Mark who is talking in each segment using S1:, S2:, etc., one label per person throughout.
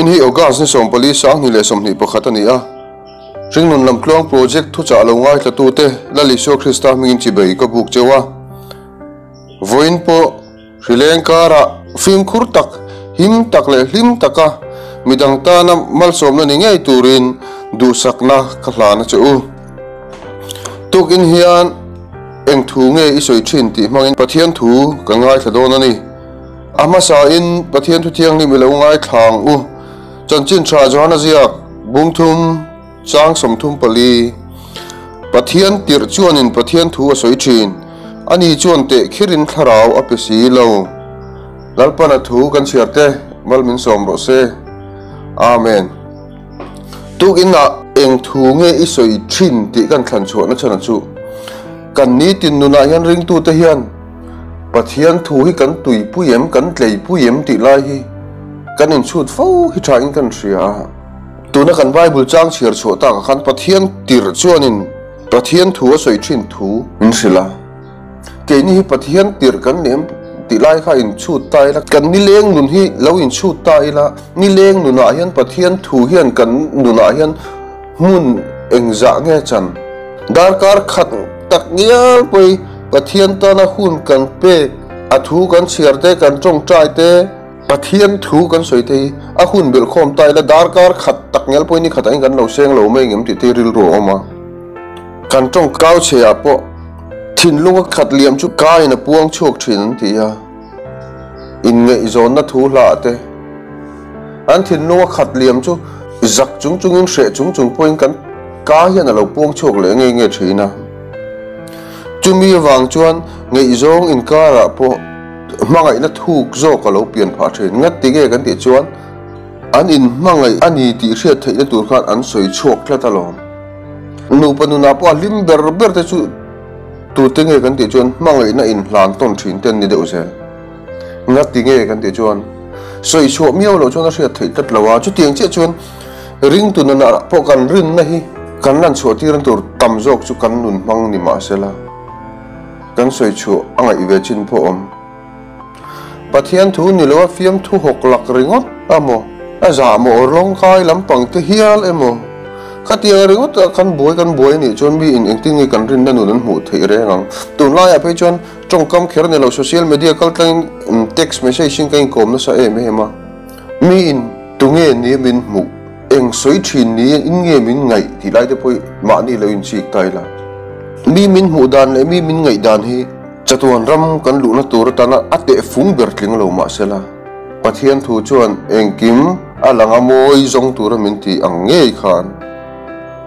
S1: Vawiin hi August ni 14 2021 a ni a. Hringnun Lamtluang Project thuchah lo ngaithlatute Lal Isua Krista hmingin chibei ka buk cheu a. Vawiin pawh Hrileng karah fimkhur tak, him tak leh hlim taka midang tana malsawmna ni ngei turin duhsakna ka hlan a che u. Tukin hian eng thu nge i sawi thin tih hmangin Pathian thu kan ngaithla dawn a ni. A hmasain Pathian thu thianghlim i lo ngaithla ang u. Chanchin tha Johana ziak bungthum Chang 34, Pathian tirh chuanin Pathian thu a sawi thin, ani chuan teh khirin thlarau a pe si lo. Lalpana thu kan chhiar te mal min sawm rawh se. Amen. Tukinah eng thu nge i sawi thin tih kan thlan chhuahna chhan chu kan nitin nunah hian ringtute hian Pathian thu hi kan tuipui em, kan tleipui em tih lai hi kan inchhut fo hi thain kan hria a. Tuna kan Bible chang chhiar chhuah takah khan Pathian tirh chuanin Pathian thu a sawi thin thu min hrilh a. Keini hi Pathian tirh kan ni em tih lai kha inchhut ta ila, kan nileng nun hi lo inchhut ta ila, nileng nunah hian Pathian thu hian kan nunah hian hmun engzah nge chan? Darkar khat tak ngial pawhi Pathian tana hun kan pek, a thu kan chhiar te, kan tawngtai te, Pathian thu kan sawi te hi a hun belh khawm ta ila darkar khat tak ngial pawhin ni khatah hian kan lo seng lo mai engem tih te rilru a awm a. Kan tawng kau chhe ah pawh thinlung a khat liam chu kaiin a puang chhuak thin an ti a, inngaihzawnna thu hla ah te an thinlung a khat liam chu zak chung chungin hreh chung chung pawhin kan ka hian a lo puang chhuak leh nge nge thin a. Chumi avang chuan ngaihzawng inkarah pawh Hmangaihna thuk zawk a lo pian phah thin. Ngat ti nge kan tih chuan an inhmangaih a ni tih hriat theihna tur khan an sawi chhuak tlat alawm. Nupa nunah pawh a hlim ber ber te chu tute nge kan tih chuan hmangaihna inhlan tawn thin te an ni deuh zel. Ngat ti nge kan tih chuan sawi chhuah miau loh chuan a hriat theih tlat lo a, chutiang chiah chuan ringtu nunah pawh kan rinna hi kan lan chhuah tirna tur tam zawk chu kan nun hmang ni mahsela. Kan sawi chhuah a ngaih ve chin pawh awm. Pathian thu ni lo a fiamthu hawk lak ringawt a maw? A zah maw aw rawngkai lampang te hial emaw? Khatiang ringawt ah kan buai kan buai anih chuan mi in engtin nge kan rinna nun an hmuh theih reng ang. Tunlaiah phei chuan tawngkam kher ni lo social media kal tlangin text message in ka inkawm nasa em em a. Mi in tunge ni min hmuh, eng sawi thin ni in nge min ngaih tih lai te pawh mahni lo inchik ta ila. Mi min hmuh dan leh mi min ngaih dan hi chatuan ram kan luhna tur atana a tehfung ber tling lo mahsela, Pathian thu chuan engkim a lang a mawi zawng tura min tih ang ngei khan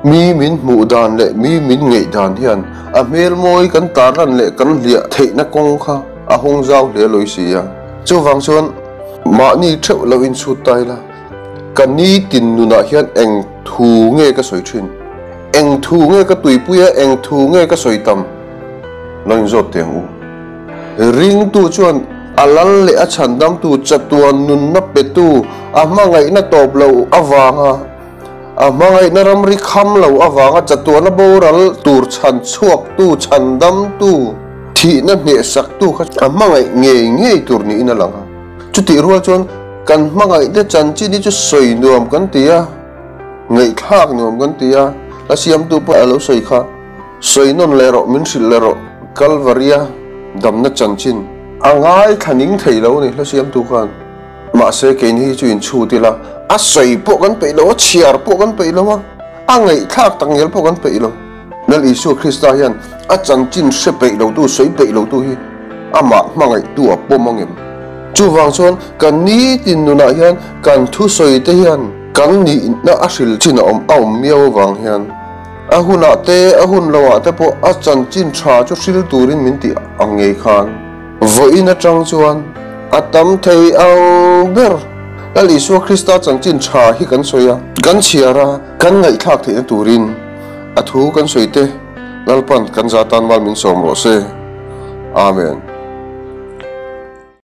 S1: mi min hmuh dan leh mi min ngaih dan hian a hmel mawi kan tarlan leh kan hliah theihna kawng kha a hawng zau hle lawi si a. Chuvang chuan mahni theuh lo inchhut ta ila, ka nitin nunah hian eng thu nge ka sawi thin? Eng thu nge ka tuipui a, eng thu nge ka sawi tam? Lo inzawt teh ang u. Ringtu chuan a lal leh a chhandamtu chatuan nunna petu a hmangaihna tawp lo avanga, a hmangaihna ramri kham lo avanga chatuana boral tur chhan chhuaktu, chhandamtu, thihna hnehsaktu kha a hmangaih ngei ngei tur niin a lang a. Chutih rual chuan kan hmangaihte chanchin hi chu sawi nuam kan ti a. Ngaihthlak nuam kan ti a, a siamtu pawh a lo sawi kha. Sawi nawn leh rawh, min hrilh leh rawh, Kalvaria damna chanchin. A ngaithla ning thei lo a ni, hla siamtu khan. Mahse keini hi chu inchhut ila, a sawi pawh kan peih lo, a chhiar pawh kan peih lo a, a ngaihthlak tak ngial pawh kan peih lo. Lal Isua Krista hian a chanchin hre peih lotu, sawi peih lotu hi amah hmangaihtu a pawm angem? Chuvang chuan kan nitin nunah hian kan thusawi te hian kan nihna a hril chin a awm a awm miau avang hian a hunah te a hun loah te pawh a chanchin tha chu hril turin min tih ang ngei khan vawiin atang chuan a tam thei ang ber. Lal Isua Krista chanchin tha hi kan sawi a, kan chhiar a, kan ngaihthlak theihna turin a thu kan sawi te Lalpan kan za tan mal min sawm rawh se. Amen.